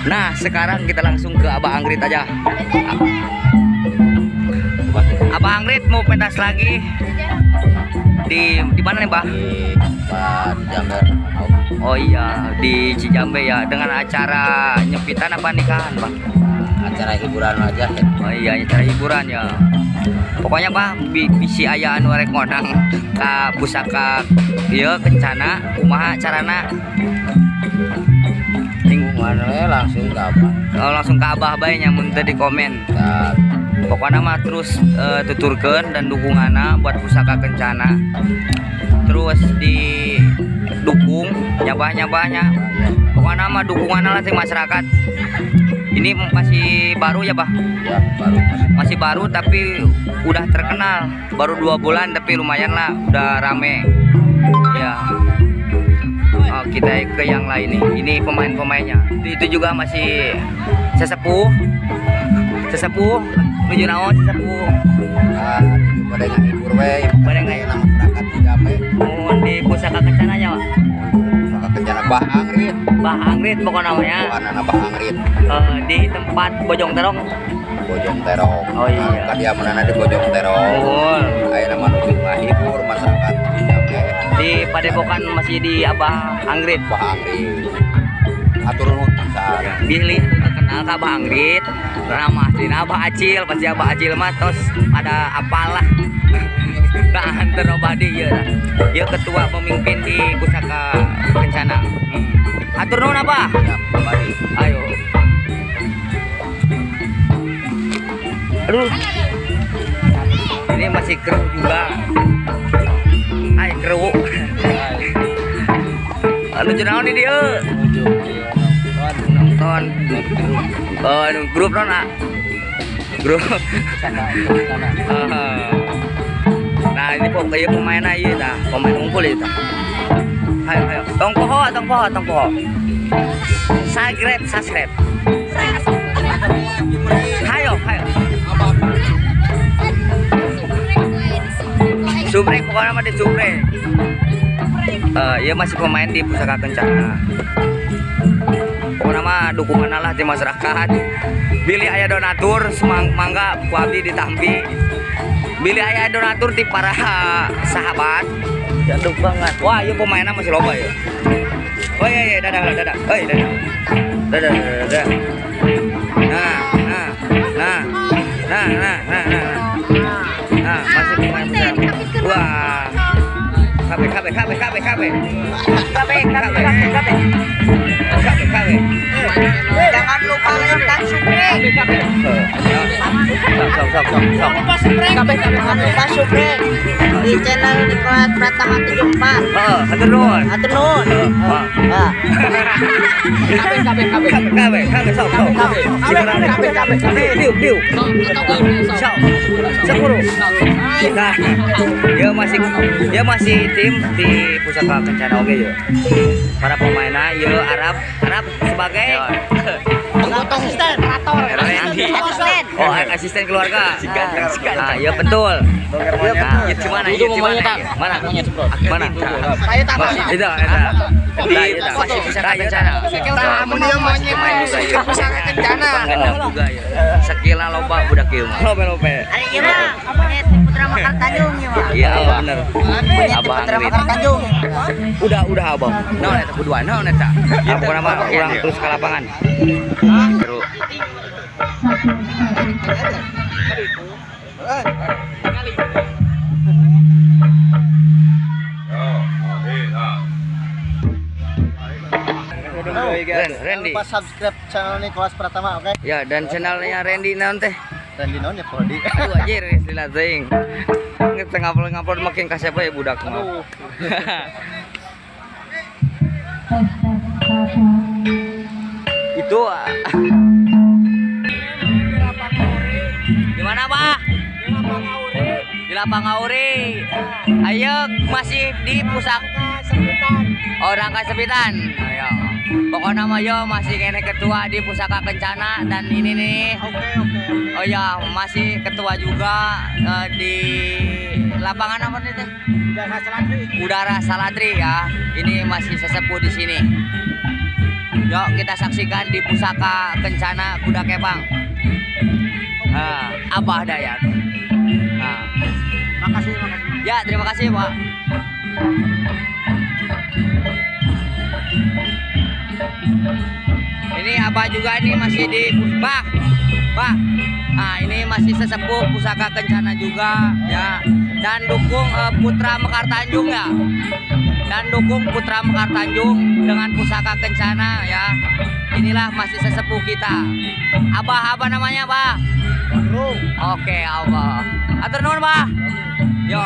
Nah, sekarang kita langsung ke Abah Anggrit aja. Abah Anggrit mau pentas lagi di mana nih, Bah? Di Cijambe. Oh iya, di Cijambe ya. Dengan acara nyepitan apa nikahan, Bah? Acara hiburan aja. Oh iya, acara hiburan ya. Pokoknya Bah, bisi aya anu rek ngonang ka pusaka ieu kencana, kumaha carana? Mana langsung ke Abah. Oh, langsung ke Abah bae nya mun teu di komen. Nah. Pokoknya mah terus tuturkeun dan dukunganna buat pusaka kencana. Terus didukung nyabah-nyabahnya. Pokoknya mah dukunganna lah ti masyarakat. Ini masih baru ya, Bah? Ya, baru. Masih baru tapi udah terkenal. Baru 2 bulan tapi lumayan lah, udah rame. Ya. Oh, kita ke yang lain nih. Ini pemain-pemainnya. Itu juga masih sesepuh. Sesepuh nuju naon sesepuh? Pada ngahibur we, pada ngahibur masyarakat Cijambe. Oh, di pusaka kencananya, Pak. Pusaka kencana Bah Anggrit. Bah Anggrit pokoknya namanya. Pokoknya Bah Anggrit. Di tempat Bojong Terong. Bojong Terong. Oh iya. Kadiamanana di Bojong Terong. Oh. Ayeuna mah nuju ngahibur masyarakat Cijambe. Di Padepokan masih di Abah Anggrit. Bah Anggrit. Atur nuhun pisan. Bilih terkenal ka Abah Anggrit. Nama aslina Abah Acil, pasti Abah Acil mah tos pada apalah. Nah, anter obadi ieu tah. Ieu ketua pemimpin di Pusaka Kencana. Atur nuhun Abah. Ya, kembali. Ayo. Aduh. Ini masih kru juga. Hai kru. Nuju naon di dieu? Nonton. Oh, grup non, ah. Grup. Nah, ini pokoknya pemain aja tah, pemain unggul ieu tah. Ayo, ayo. Tong poho, tong poho, tong poho. Subscribe, subscribe. Ayo, ayo. Subrek pokoknya mah di subrek. Iya masih pemain di Pusaka Kencana. Pokoknya mah dukungan lah di masyarakat. Bilih aya donatur mangga ku abdi ditampi. Bilih aya donatur ti para sahabat. Jaduk banget. Wah, ieu pemainna masih loba ya. Oh iya iya, dadah dadah. Hei, dadah. Dadah dadah dadah. Nah, nah, nah. Nah, nah, nah, nah. Nah, masih pemain besar. Wah. KB KB KB KB KB. KB KB KB. KB KB. Jangan lupa like dan subscribe. Sok sok sok sok. Jangan lupa subscribe. Jangan lupa subscribe di channel Nicholas Pratama 74. Heeh, hatur nuhun. Hatur nuhun. Heeh. KB KB KB KB KB sok sok. KB KB KB KB. Diu diu. Sok. 10. Nah, dia masih tim di Pusaka Kencana oke ya. Para pemainnya ya Arab, Arab sebagai asisten, Randy. Oh, asisten keluarga. Ah, ya betul. Nah, ya gimana? Ya gimana? Mana? Mana? Saya tak Itu, itu. Di Pusaka Kencana. Pusaka Kencana. Juga ya. Sakila loba budak ieu mah. Lobe-lobe. Ari ieu mah monyet Putra Makar Tanjung ieu mah. Iya, bener. Monyet Putra Makar Tanjung. Udah abang. Naon eta kuduan naon eta? Pokona mah urang terus ke lapangan. Seru. Randy. Jangan lupa subscribe channel Nicholas Pratama, oke? Ya, dan channelnya Randy naon teh? Randy naon ya, Poldi. Aduh anjir istilah teuing. Ngeus ngupload makin kasep we budak mah. Itu di mana, Pak? Di lapang Auri. Ayo masih di pusat orang Kasepitan. Ayo. Pokoknya mah yo masih kene ketua di Pusaka Kencana dan ini nih. Oke, oke. Oh ya, masih ketua juga di lapangan apa nih teh? Udara Salatri. Udara Salatri ya. Ini masih sesepuh di sini. Yuk kita saksikan di Pusaka Kencana Kuda Kepang. Nah, Abah Dayat. Nah. Makasih, makasih. Ya, terima kasih, Pak. Ini Abah juga ini masih di Bah. Bah. Nah, ini masih sesepuh Pusaka Kencana juga ya. Dan dukung Putra Mekar Tanjung ya. Dan dukung Putra Mekar Tanjung dengan Pusaka Kencana ya. Inilah masih sesepuh kita. Abah apa namanya, Bah? Oke, Abah. Atur nuhun, Bah. Yo.